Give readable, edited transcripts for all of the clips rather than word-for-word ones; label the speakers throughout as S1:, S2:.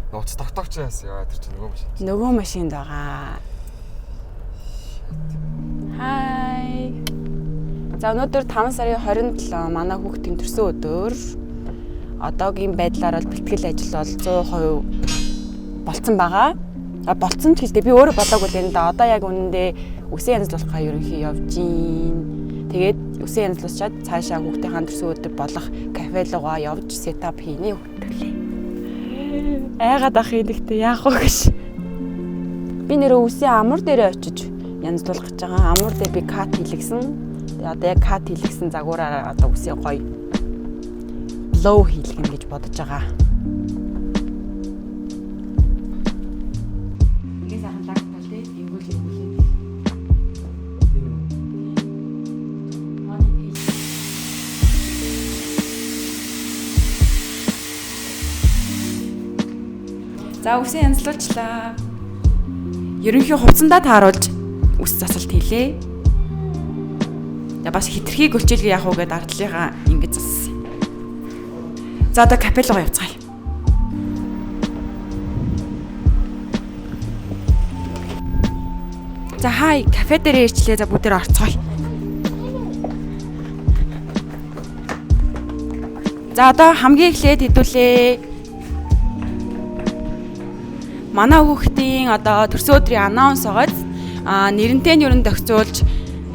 S1: Нууц тогтоогч яасан яа тэр чинь нөгөө машин.
S2: Нөгөө машинд байгаа. Хай. За өнөөдөр 5 сарын 27 манай хүүхдийн төрсөн өдөр. Одоогийн байдлаар бол бэлтгэл ажил бол 100% болцсон байгаа. А болцсон ч гэлтэй би өөрөө бодоагүй л энэ да. Одоо яг үнэндээ үсээ янзлуулахаа ерөнхий явж гин. Тэгээд үсээ янзлуучаад цаашаа хүүхдийн төрсөн өдөр болох кафе руугаа явж setup хийнэ хөтөлээ. Айгаад ах юм гэхдээ яах вэ гэж. Би нэрээ үсээ амур дээрээ очиж янзлуулах гэж байгаа. Амур дээр би cut хийлгэсэн. Тэгээ одоо яг cut хийлгэсэн загвараар одоо үсээ гоё blow хийлгэнэ гэж бодож байгаа. Тэгээ сайхан лаг тал тий. Ингүүл ингүүл. За үсээ янзлуулчлаа. Ерөнхий хувцсандаа тааруулж үс засалт хийлээ. За бас хитрхи гөлчилгээ яах вэ гэдээ ардлынхаа ингэж зассан. За одоо кафе руу явцгаая. За хай кафе дээр ирчлээ. За бүгдээр орцгоё. За одоо хамгийн эхлээд хэдүүлээ. Манай хүүхдийн одоо төрсөн өдрийн announce байгааз а нэрэнтэй нь ерөн зохицуулж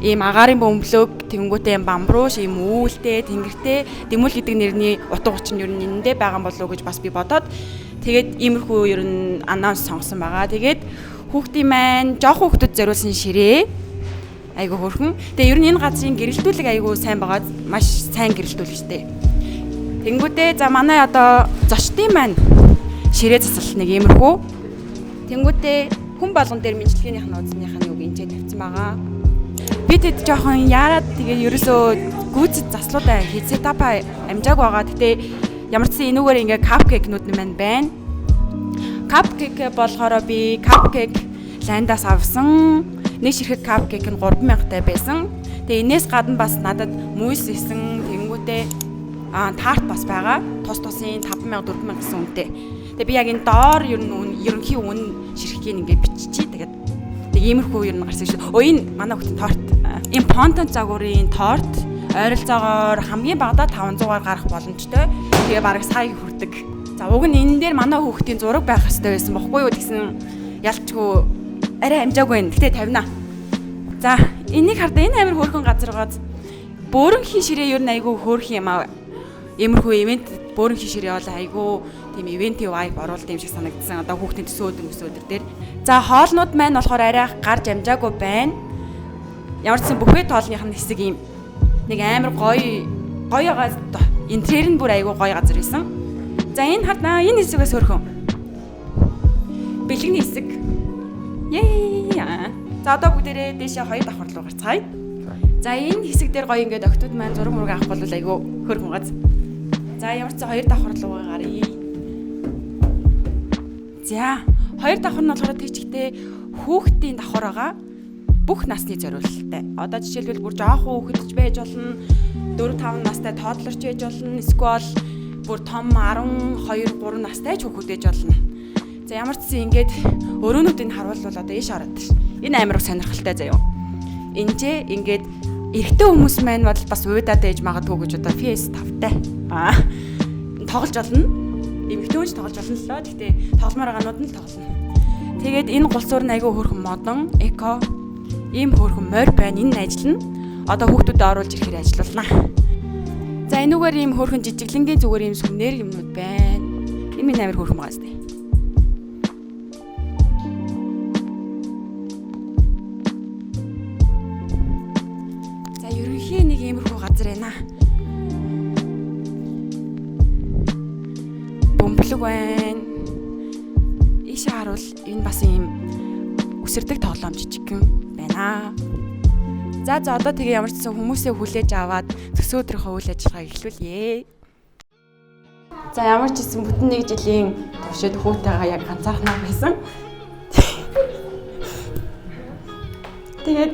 S2: ийм агаарын бөмбөлөг тэнгүүтээ ийм бамбрууш ийм үүлтэй тэнгэртэй дэмүл гэдэг нэрний утга учир нь ер нь энэндээ байгаа болов уу гэж бас би бодоод тэгээд иймэрхүү ер нь announce сонгосон байгаа. Тэгээд хүүхдийн маань жоох хүүхдэд зориулсан ширээ айгу хөөрхөн. Тэгээ ер нь энэ газрын гэрэлтүүлэг айгу сайн байгаа. Маш сайн гэрэлтүүлэгчтэй. Тэнгүүтээ за манай одоо зочдын маань ширээ засалт нэг иймэрхүү. Тэнгүүтээ хүн болгон дээр мэдлэгээнийх нь уудсных нь юг энчээ тавьсан байгаа. Би тэд жоохон яарад тэгээ ерөөсөө гүйцэд заслуудаа setup амжааг байгаа. Гэтэ ямар ч сан энүүгээр ингээ cupcake-нүүд нь маань байна. Cupcake болохоор би cupcake ландаас авсан. Нэг ширхэг cupcake нь 3000-тай байсан. Тэгээ энээс гадна бас надад мүйс исэн. Тэнгүүтээ тарт бас байгаа. Тус тусын 5000 4000 гэсэн үнэтэй. Тэгээ би яг энэ доор ер нь ерөнхий үн ширхгийг ингээ биччихье. Тэгээд тэг иймэрхүү ер нь гарсан шүү. Өө энэ манай хүүхдийн торт. Энэ понтон загварын торт ойролцоогоор хамгийн багадаа 500-аар гарах боломжтой. Тэгээ бараг сая хүрдэг. За уг нь энэ дээр манай хүүхдийн зураг байх хэрэгтэй байсан бохгүй юу гэсэн ялчгүй арай амжаагүй байна. Гэтэ тавина. За энийг хардаа энэ амар хөөрхөн газар байгааз бөөрөнхий ширээ ер нь айгүй хөөрхөн юм аа. Иймэрхүү ивент бөөрөнхий ширээ бол айгүй тийм ивентийн vibe оруулдаг юм шиг санагдсан. Одоо хүүхдийн төсөө өдөр мөсөө өдөр дээр. За хоолнууд маань болохоор арай гарч амжаагүй байна. Ямар ч сан бүхээ тоолных нь хэсэг юм нэг амар гоё гоё интерьер нь бүр айгүй гоё газар байсан. За энэ хардаа энэ хэсгээс хөрхөн. Бэлгэний хэсэг. Ее. За одоо бүгдээрээ дээшээ хоёр давхар руу гарцгаая. За энэ хэсэг дээр гоё ингээд октод маань зураг мураг авах бол айгүй хөрхөн газ. За ямар ч хоёр давхар руу гаръя. За хоёр давхар нь болохоор тийчгтээ хүүхдийн давхар байгаа. Бүх насны зориулалттай. Одоо жишээлбэл бүр жоохон хүүхэд ч байж болно, 4 5 настай toddler ч байж болно, эсвэл бүр том 12 3 настай ч хүүхэд байж болно. За ямар ч зэн ингээд өрөөнүүдийг харуулвал одоо ийш ороод. Энэ амар сонирхолтой заяо. Энжээ ингээд эрэгтэй хүмүүс маань бол бас уудаад ээж магадгүй гэж одоо PS 5-тай. Аа тоглож болно. Эмэгтэй хүн ч тоглож болно л доо. Гэхдээ тогломоор байгаанууд нь л тоглоно. Тэгээд энэ гулсуур нь айгүй хөөрхөн модон, эко ийм хөөрхөн морь байна. Энэ ажил нь одоо хүүхдүүдэд оруулж ирэхээр ажиллуулнаа. За энүүгээр ийм хөөрхөн жижиглэнгийн зүгээр ийм сүмнэр юмнууд байна. Энэ минь амар хөөрхөн байгаа зү. За ерөнхий нэг иймэрхүү газар байна. Бөмбөлөг байна. Ийшээ харуул энэ бас ийм үсэрдэг тоглоом жижигхэн байна. За за одоо тэгээ ямар ч гэсэн хүмүүсээ хүлээж аваад төсөө өдрийнхөө үйл ажиллагааг эхлүүлье. За ямар ч гэсэн бүтэн нэг жилийн туршид хүүтэйгээ яг ганцаархнаа байсан. Тэгээд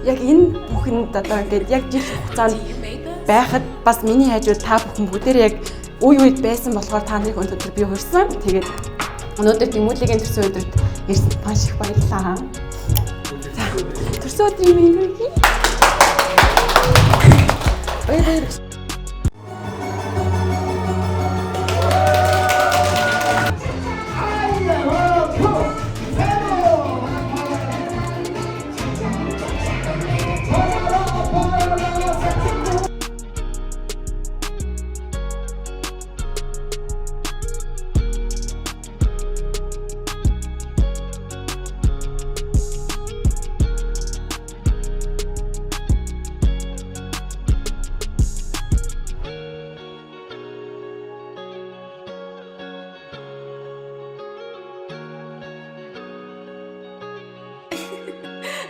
S2: Яг энэ бүхэнд одоо ингээд яг жил хугацаанд байхад бас миний хажууд та бүхэн бүгдээр яг үе үед байсан болохоор та нарыг өнөөдөр би хурсан. Тэгээд өнөөдөр Дэмүлигийн төрсөн өдрөд ирсэнд маш их баярлалаа. За, төрсөн өдрийн мэнд хүргэе. Баяр баяр.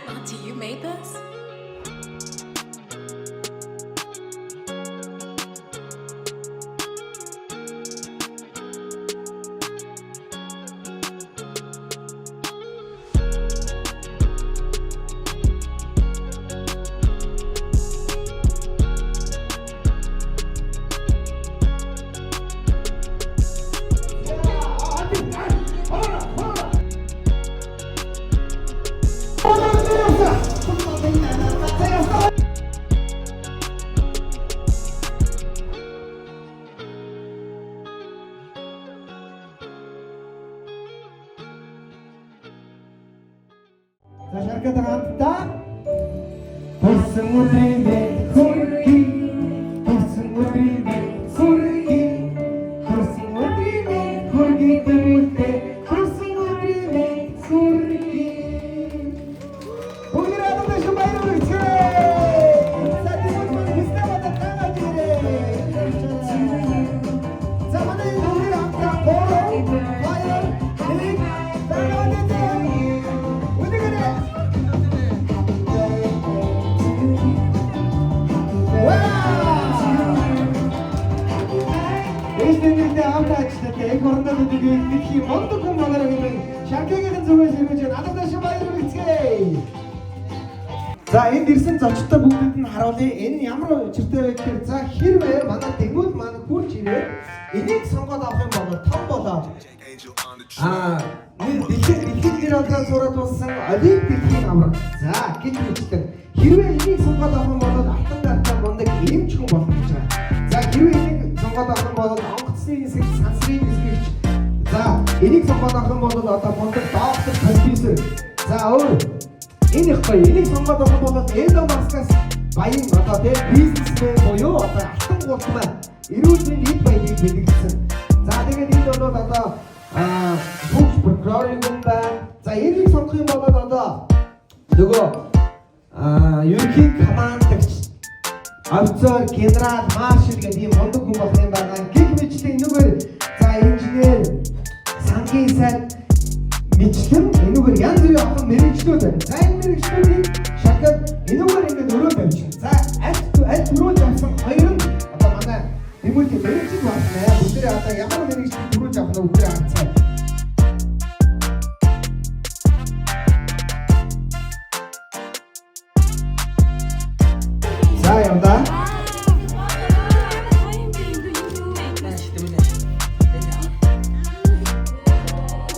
S3: Monty, you made this?
S4: За, шаркатаа хамтдаа төрсөн өдрийн мэнд хүргэе. Төрсөн өдрийн мэнд хүргэе. Төрсөн өдрийн мэнд хүргэе, Дэмүлтэй. Төрсөн өдрийн мэнд хүргэе. Бүгдээ адамтай шиг баяр хүргэе. За, Дэмүл маань хүснэ бодож тагаад ирээ. За, манай бүгдээ хамтдаа 3 2 1 тагаад ирээ. Өнөөгөө. Вау! Эстэнийхээ хамт ажилладаг эх орондоо гэдэг дэлхийн мундаг хүн манараа гэмэн Шаркигийн зүгээс ирж байна. Алдартай шиг баяр хүргэцгээе. За, энд ирсэн зочдтой бүгдэд нь харуулъя. Энэ нь ямар учиртай вэ гэхээр, за, хэрвээ манай Дэмүл маань хурж ирээд энийг сонгоод авах юм бол том болоо. Аа, нэг дэлхийн гэр алдраа сураад болсон Олимп дэлхийн аварга. За, гэж мэтлэн. Хэрвээ энийг сонгоод авах юм бол алтан дартаа мундаг эмч хүн болно гэж байгаа. За, хэрвээ энийг сонгоод авах юм бол онгоцны нисгэгч, сансрын нисгэгч. За, энийг сонгоод авах юм бол одоо мундаг доктор, профессор. За, өөр энэ их гоё. Энийг сонгоод авах юм бол Элон Маскаас баян одоо тийм бизнесмен буюу одоо алтан гутмаа эрүүл мэнд эд баялаг бэлэгдсэн. За, тэгээд энд бол одоо түүх прокурорын хүн байна. За, энийг сонгох юм бол одоо нөгөө ерөнхий командагч, офицер, генерал, маршал гэдэг ийм мундаг хүн болох юм байгаа. Гэх мэтлэн энүүгээр, за, инженер, сангийн сайд мэтлэн энүүгээр янз бүрийн олон мэргэжлүүд байна. За, энэ мэргэжлүүдийг шахаад энүүгээр ингээд өрөө тавьчих. За, аль аль түрүүлж авсан хоёр нь одоо манай Дэмүлтэй мэргэжил байна. Бүгдээрээ одоо ямар мэргэжлийг түрүүлж авах нь бүгдээрээ харцгаая. За, явдаа.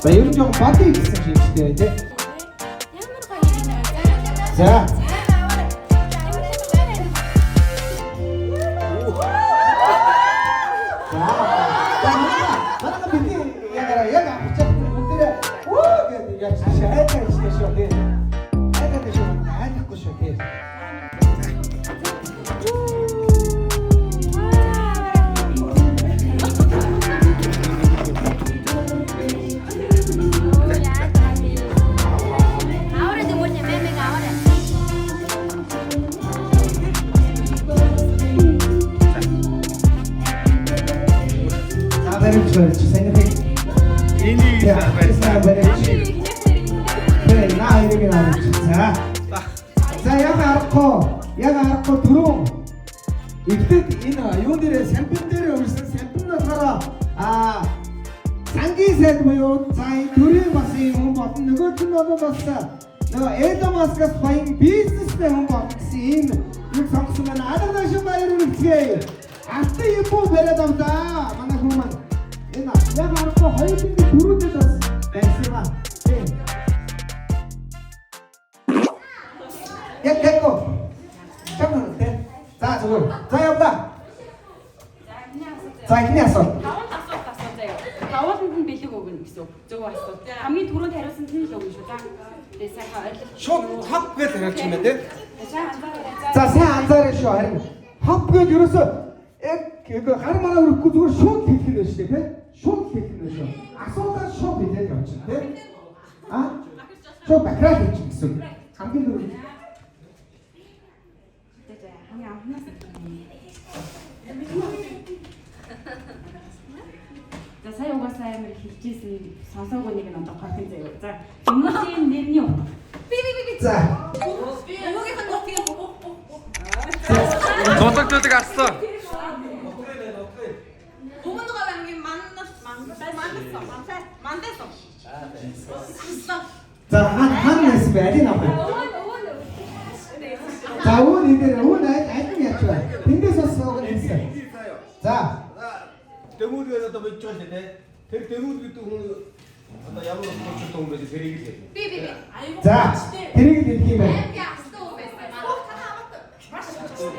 S4: За, ер нь жоохон body гэсэн шинжтэй байна тий. За. За. Манай бидний яг яг авч чадсан бүгдээрээ үү гэдэг яг шайдаа ичтэй шүү тий. Айдаа шүү. Айдахгүй шүү тий.
S5: Ahora te muerde, venga, ahora.
S4: За, баримт барьж санийхыг
S1: Энийг
S4: барьсан баримт. Тэ наа хэрэг нь авч. За. За, яг аргагүй. Яг аргагүй түрүүн. Эхлээд энэ юун дээрээ, сампин дээрээ өрсөн. Сампин нь болохоор сангийн сайд буюу за энэ төрийн бас юм хүн болно. Нөгөөх нь бол бас Нөгөө Elon Musk-аас баян бизнестэй хүн болно гэсэн ийм нэг сонгосон байна. Алга дашин баяр хүргэцгээе. Алтан юм уу бариад авлаа. Манай хүн маань энэ яг аргагүй 2004-д бас байсан юм аа. Тийм. Яг гэко. Чамаа тэ. За зүгээр. За явлаа. За эхний асуулт.
S2: Таван асуулт асуу заяа. Тавууланд нь бэлэг өгнө гэсэн үг. Зөв асуулт. Хамгийн түрүүнд хариулсанд нь л өгнө шүү. За. Тэгээ сайхан ойлголт.
S1: Шууд хоп гэж хариулчих юм байна те.
S2: Сайн анзаарай.
S4: За сайн анзаарай шүү харин. Хоп гэж ерөөсөө яг гар мараа өрөхгүй зүгээр шууд хэлэх нь шүү дээ тий. Шууд хэлэх нь шүү. Асуултаа шууд хэлээд явчихна тий. А? Шууд бахираад хэлчих гэсэн үг. Хамгийн түрүүнд
S2: За хамгийн анхнаас. За сая угаасаа амар хэлжсэн сонсоогүй нэг нь одоо хохин заяа. За Дэмүлийн нэрний утга.
S4: За.
S5: Өвөөгийнх нь нутгийн бүх бүх бүх.
S1: Зудаг зудаг арслан.
S5: Өмнө говь аймгийн Маннал Мандасан Мандасан.
S4: За хан хан нэс бэ? Алийг авах вэ? За өвөө энэ дээр өвөө аль аль нь яач вэ? Тэндээс бас сууг нь хэлсэн. За.
S3: Дэмүүд гэдэг одоо бодож байгаа шүү дээ. Тэр дэмүүд гэдэг хүн одоо ямар учиртай хүн байсан тэрийг л хэлнэ.
S5: Би би би.
S4: За. Тэрийг л хэлэх юм байна.
S5: Аймгийн арслан хүн байсан. Манай. Маш хүчтэй.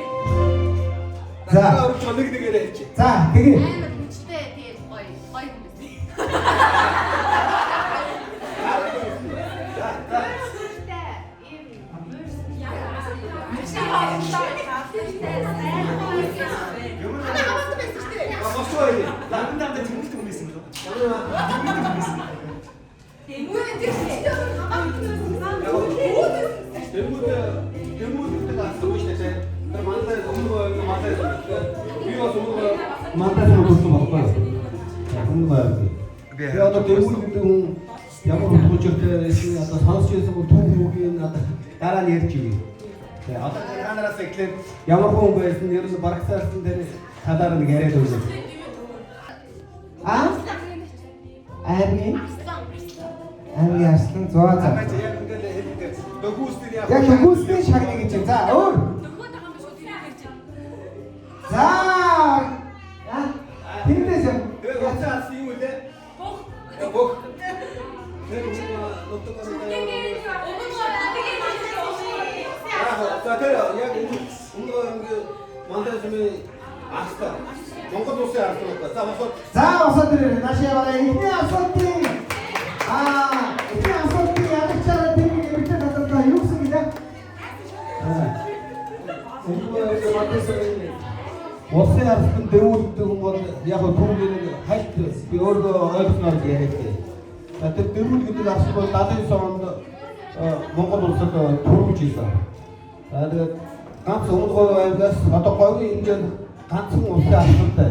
S4: За.
S3: Орж байгаа нэг нэгээрээ хэлчих.
S4: За тэгээ.
S5: Амар хүчтэй тийм гоё гоё хүн байсан.
S3: Босоо байли.
S6: Ландаа тэмүүлт хүн байсан болов.
S3: Дэмүүд дэмүүд гэдэг арслан шүү дээ. Тэр манай өмнө говь манай би бас өмнө говь манай болсон байхгүй. Өмнө говь.
S1: Би
S3: Би одоо дэмүүд гэдэг хүн ямар учиртай байсан одоо сонсч байсан бол түүх хүүгийн одоо дараа нь ярьж өгье. Тэгээ одоо та нараас эхлээд ямар хүн байсан ер нь барагцаасан тэр талаар нэг яриад өгье.
S4: А? Аймгийн Аймгийн арслан зоо за.
S3: Яг ингээд хэлдэг. Дөхүүсний яг
S4: Яг хөнгөсний шагныг гэж. За өөр. За. А? Тэндээс юм.
S3: Тэгээ уцаа алсан юм үлээ? Бөх. Бөх. Тэр хүн нутаг За тэр яг өмнө ингээ манай сүмийн арслан. Монгол улсын арслан байна. За босоод
S4: За босоод ирээ. Нааш яваарай. Эхний асуултын эхний асуултын ялагчаараа тэр нэг эмэгтэй татвартай юу гэсэн гэлээ?
S3: өмнө ингээ манай сүмийн улсын арслан дэмүүд гэдэг хүн бол яг нь түүний нэг хальт би өөрөө ойлгосноор яриад. За тэр дэмүүд гэдэг арслан бол 79 онд Монгол улсад төрүүлж исэн. За тэгээд ганц Өмнө Говь аймгаас одоо говийн хэмжээнд ганцхан улсын арслантай.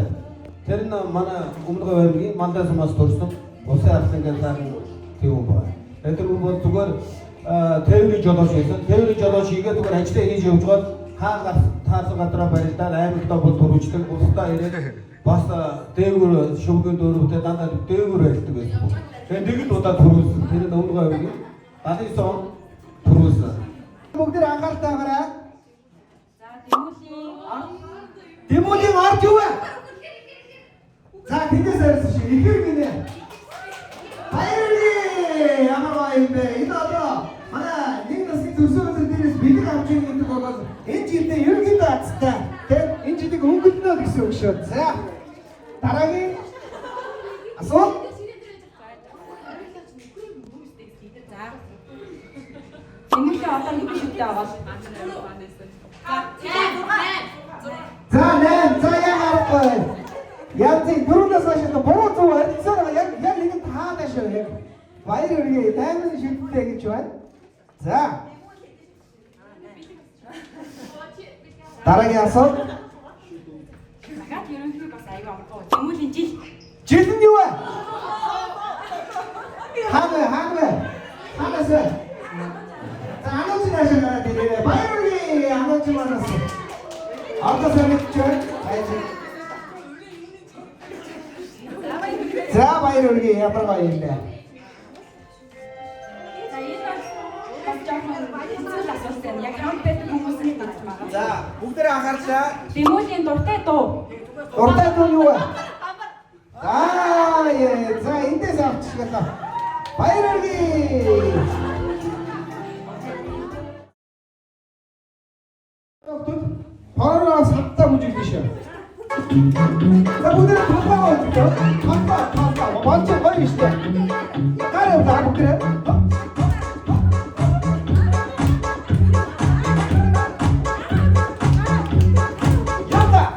S3: Тэр нь манай Өмнө Говь аймгийн Мандай сумаас төрсэн улсын арслан гэдэг сайхан тийм хүн байна. Тэгээд тэр хүн бол зүгээр тээврийн жолооч байсан. Тээврийн жолооч хийгээд зүгээр ажлаа хийж явж байгаад хаа таарсан газараа барилдаад аймагтаа бол төрүүлждэг. Улсдаа ирээд бас дээгүүр шүмгийн дөрөвтэй дандаа дээгүүр байлдаг байсан. Тэгээд нэг л удаа төрүүлсэн. Тэр нь Өмнө Говь аймгийн 79 онд төрүүлсэн.
S4: Бүгд тэр анхааралтай байгаарай.
S2: За Дэмүлийн орд
S4: Дэмүлийн орд юу вэ? За тэндээс ярьсан шиг ихэр гинэ. Баярлалаа. Ямар гоё юм бэ? Энэ одоо манай нэг насны төрсөн өдөр дээрээс бэлэг авч ийн гэдэг бол энэ жилдээ ерөнхийдөө азтай. Тэ? Энэ жилийг өнгөлнө гэсэн үг шүү. За. Дараагийн асуулт.
S2: За. Дэмүлийн одоо нэг шүтээ аваад.
S4: За 8. За яг аргагүй. Янзын дөрөвнөөс хойш одоо буруу зөв харилцаа байгаа. Яг яг нэг таана шүү яг. Баяр хүргэе. 8 шүттэй гэж байна. За. Дараагийн асуулт.
S2: Дахиад ерөнхий бас аюу амаргүй. Дэмүлийн жил.
S4: Жил нь юу вэ? Хаана вэ? Хаана вэ? Хаанаас вэ? За анууч наашаа гараад ирээ. Баяр хүргэе. Анууч манаас. Одоо санагдж байна. Баяр. За баяр хүргэе. Ямар гоё юм бэ?
S2: За энэ бол бас жоохон Яг хамт байдаг хүмүүс нь гэж магадгүй.
S4: За, бүгдээрээ анхаарлаа.
S2: Дэмүүлийн дуртай дуу.
S4: Дуртай дуу юу вэ? За, за эндээс авчихлаа. Баяр хүргэе. Хороо сантаа бүжиглэн шүү. За бүгдээрээ толгой болж толгой толгой болж гоё шүү дээ. Гар яваа бүгдээрээ. Яваа.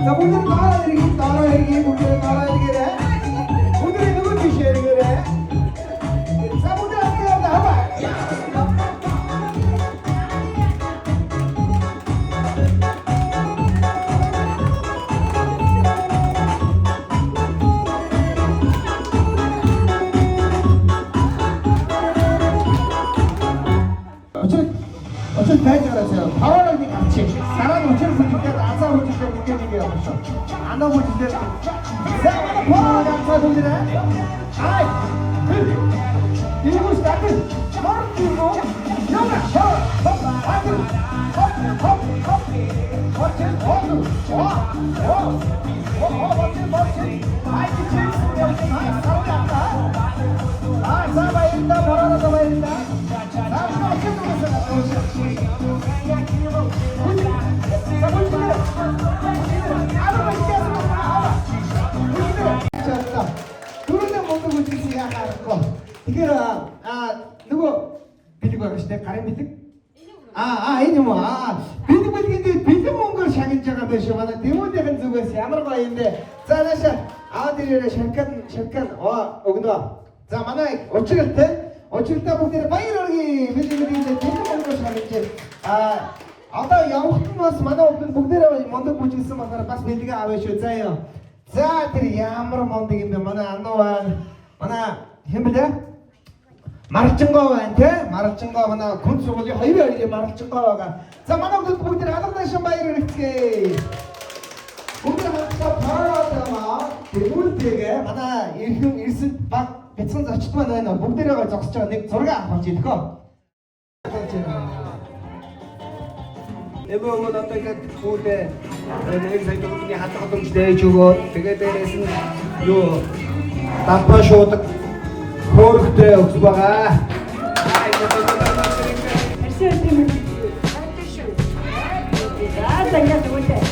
S4: За бүгд дараа эргий, дараа эргий, бүгд дараа эргээрэй. Бүгд нөгөө тийш эргээрэй. За бүгд аваа аваа. Учир учир байж байгаа заяа. Паварыг нэг авчих. Дараа нь учир бүжиглээд азаа бүжиглээд нэг нэг явах шүү. Анаа бүжиглээд. За манай паварыг авцаа бүжиглээ. Ай. Ийгүүс дагна. Мор тийгүү. Яна. Хоп. Хатэр. Хоп хоп хоп. Очир хоп. О. О. О очир очир. Ай чи. Ай сарга. А за баярлалаа. Бороо баярлалаа. За очир нүгэсээ. Түрүүний мундаг үжилсэн яхаа аргагүй. Тэгэхээр нөгөө бэлэг байгаа шүү дээ. Гарын бэлэг. Аа энэ юм уу? Бэлэг бэлгэндээ бэлэн мөнгөөр шагнаж байгаа байх шүү. Манай дэмүүдийн зүгээс ямар гоё юм бэ? За нааша аваад ирээрээ шаркан шаркан өгнө. За манай учралтай учралтай бүгдээр баяр хүргэе. Бэлэг бэлгэндээ бэлэн мөнгөөр шагнаж одоо явахт нь бас манай хүмүүс бүгдээрээ мундаг бүжиглсэн болохоор бас бэлгээ аваа шүү. За ёо. За тэр ямар мундаг юм бэ? Манай ануу байна. Манай хэн блэ? Маржингоо байна те? Маржингоо манай күн сургуулийн хоёрын хоёрын маржингоо байгаа. За манай хүмүүс бүгдээр алга наашин баяр хүргэе. Бүгдээр хамтдаа параадама дэмүүлтэйгээ манай эрхэм эрсэд баг бяцхан зочд маань байна. Бүгдээрээ зогсож байгаа нэг зураг авах болж идэх үү?
S3: Эбэ өгөөд одоо ингээд хүүдээ нэг сая төгрөгийн хадах боломж дээж өгөөд тэгээ дээрээс нь юу далбаа шуудаг хөөрхтэй өгс байгаа.
S5: За ингээд өгүүлээ.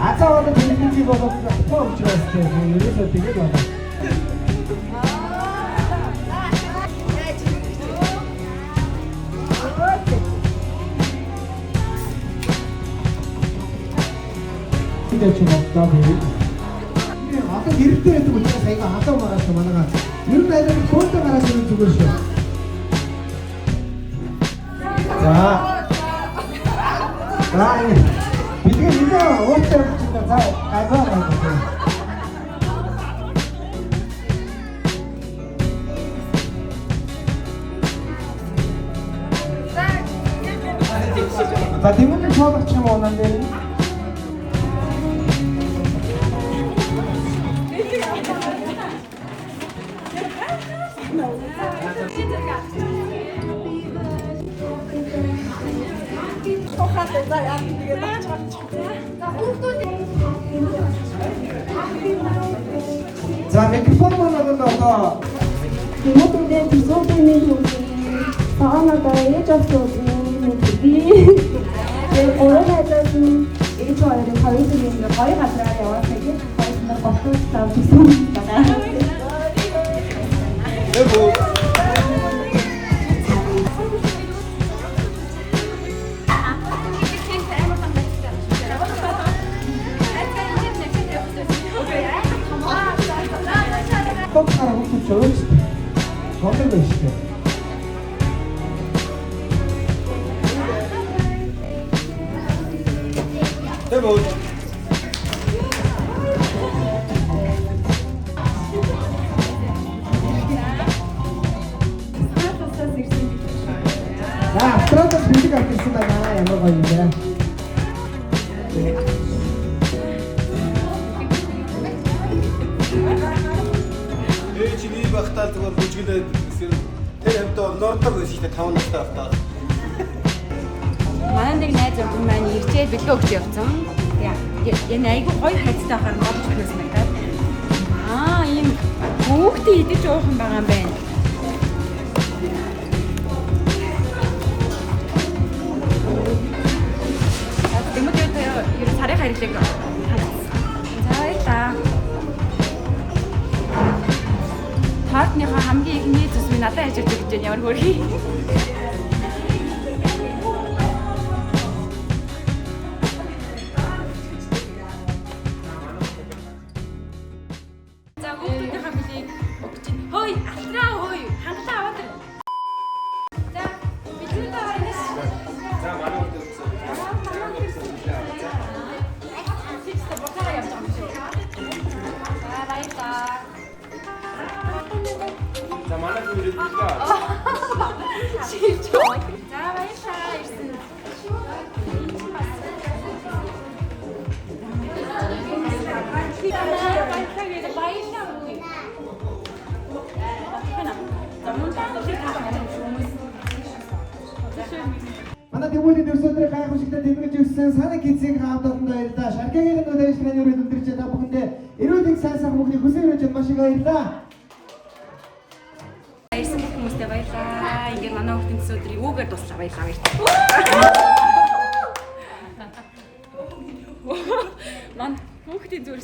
S4: Азаа одоо телевизийг болоод хөө учраас тийм ерөөсөө тэгээд байна. Тэгээд чи боддоо би. Одоо гэрэлтэй байдаг учраас айгаа халуун байгаа шүү манайгаа. Ер нь айгаа кодо гараад ирэх зүгээр шүү. За. За энэ бидгээ нэлээ ууртай явж байна. За гайгаа гайгаа. За дэмэний чуулгач юм уу нан дээр? За микрофон маань бол одоо
S7: Дэмүүдээ төсөөдөө нэг үзье. Цагаануудаа ээж авсан мэдээ. Тэгээ гурван найзаас нь ээж хоёрын хоёр зүрийн ингээ гоё газраар яваад тэгээд хоёр нар голтууж авч ирсэн байгаа.
S3: Тэг боо.
S4: За, Австралиас бэлэг авч ирсэн байна. Ямар гоё юм бэ?
S3: Ээж чиний багтаа зүгээр бүжгэлээд гэсэн тэр хамтаа нордог байсан шүү дээ 5 настай байхдаа.
S2: Манай нэг найз охин маань иржээ бэлгээ өгч явцсан. Тэгээ энэ айгүй гоё хайцтай байхаар нь бодож өгнөөс санагдаад. Аа, ийм хүүхдээ идэж уух юм байгаа юм байна. Дэмэд юу ер нь сарын хайрлыг хангасан. За баярлаа. Тортныхоо хамгийн ихний зүс минь надад ажиллаж өгч байна ямар хөөрхий. За хүүхдүүдийнхээ бэлгийг өгч чинь. Хөөе, алтраа хөөе, хангалаа аваад ир. За, бэлгүүдээ аваад ирнэ.
S1: За манай хүмүүс өгсөн.
S2: Сичтэй буцаага явж байгаа юм шүү. За баярлаа.
S1: За манай хүн ирээд бэлгээ.
S2: Шилж байгаа. За баярлаа ирсэн. Энэ чинь бас. Баярлалаа гэж баярлалаа үгүй. За мөн таах хүмүүс.
S4: Манай Дэмүүлийн төрсөдрийн гайхамшигтай тэмдэглэж өгсөн Санаг Кидсийн хамт олонд баярлалаа. Шаркагийн нүд ажиллагааны өрөөд өндөрч та бүхэндээ эрүүл их сайн сайхан бүхний хүсэн өрөөж маш их баярлалаа.
S2: Ирсэн бүх хүмүүстээ баярлалаа. Ингээд манай хүүхдийн төс өдрийг үүгээр дуслаа баярлалаа баярлалаа. Ман хүүхдийн зүрс